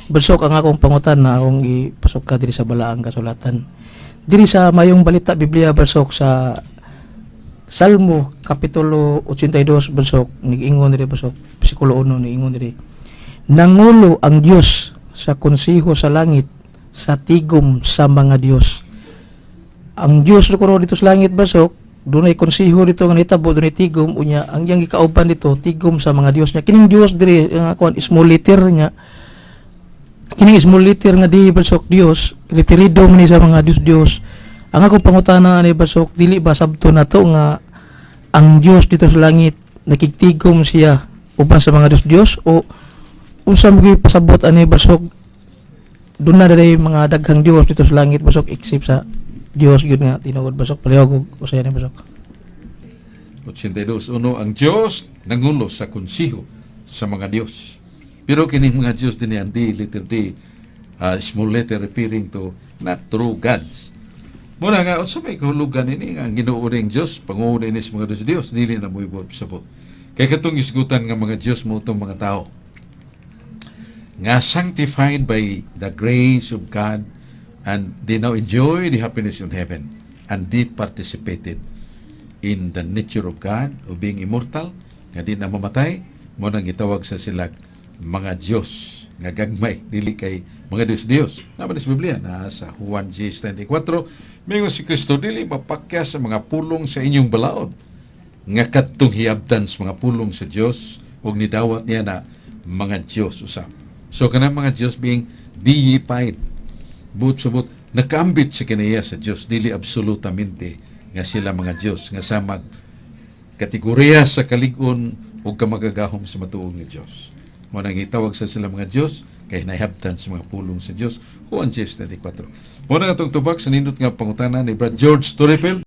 Brad Sok, ang akong pangutana, akong ipasok ka diri sa Balaang Kasulatan. Diri sa Mayong Balita Biblia, Brad Sok, sa Salmo kapitulo 82, Brad Sok, niingon diri, Brad Sok, bersikulo 1, niingon diri: "Nangulo ang Dios sa konseho sa langit, sa tigom sa mga Dios." Ang Dios kuno dito sa langit, Brad Sok, dunay konseho dito nga nitabo, dunay tigom, unya ang iyang gikauban dito, tigom sa mga Dios niya. Kining Dios diri nga kuan, small letter niya. Kining small letter nga di, Brad Sok, Dios, referido man ni sa mga Dios Dios. Ang akong pangutana ani, Brad Sok, dili ba sabto nato nga ang Dios dito sa langit nakigtigom siya uban sa mga Dios Dios o unsa mo pasabot ani, Brad Sok? Doon na dali mga daghang Dios dito sa langit, Brad Sok, except sa Dios gyud nga tinuod, Brad Sok? Palihog og usay ni, Brad Sok. 82.1, ang Diyos nangulo sa konsiho sa mga Diyos. Pero kining mga Diyos din, ang D, letter D, small letter, referring to not true gods. Muna nga, unsa may kahulugan ini nga ang Ginoo ning Diyos, pangulo ini sa mga Diyos Diyos, dili na mo sabot. Kay katong isgutan nga mga Diyos mo itong mga tao nga sanctified by the grace of God and they now enjoy the happiness in heaven and they participated in the nature of God of being immortal, nga di na mamatay. Mo nang gitawag sa sila mga Diyos nga gagmay, dili kay mga Diyos Diyos. Naman sa Biblia na sa Juan 10:34, mingon si Kristo, "Dili mapakya sa mga pulong sa inyong balaod," nga kadtong hiabtan sa mga pulong sa Dios ug nidawat niya na mga Dios usab. So kanang mga Dios being deified, buot subot nakaambit sa kinaiya sa Dios, dili absolutamente nga sila mga Dios nga samag kategorya sa kalig-on ug kamagagahom sa matuod nga Dios. Mo nang gitawag sa sila mga Dios kay nahiabtan sa mga pulong sa Dios. Juan 10:34. Mo na atong tubag sa nindot nga pangutana ni Brad George Torrefield.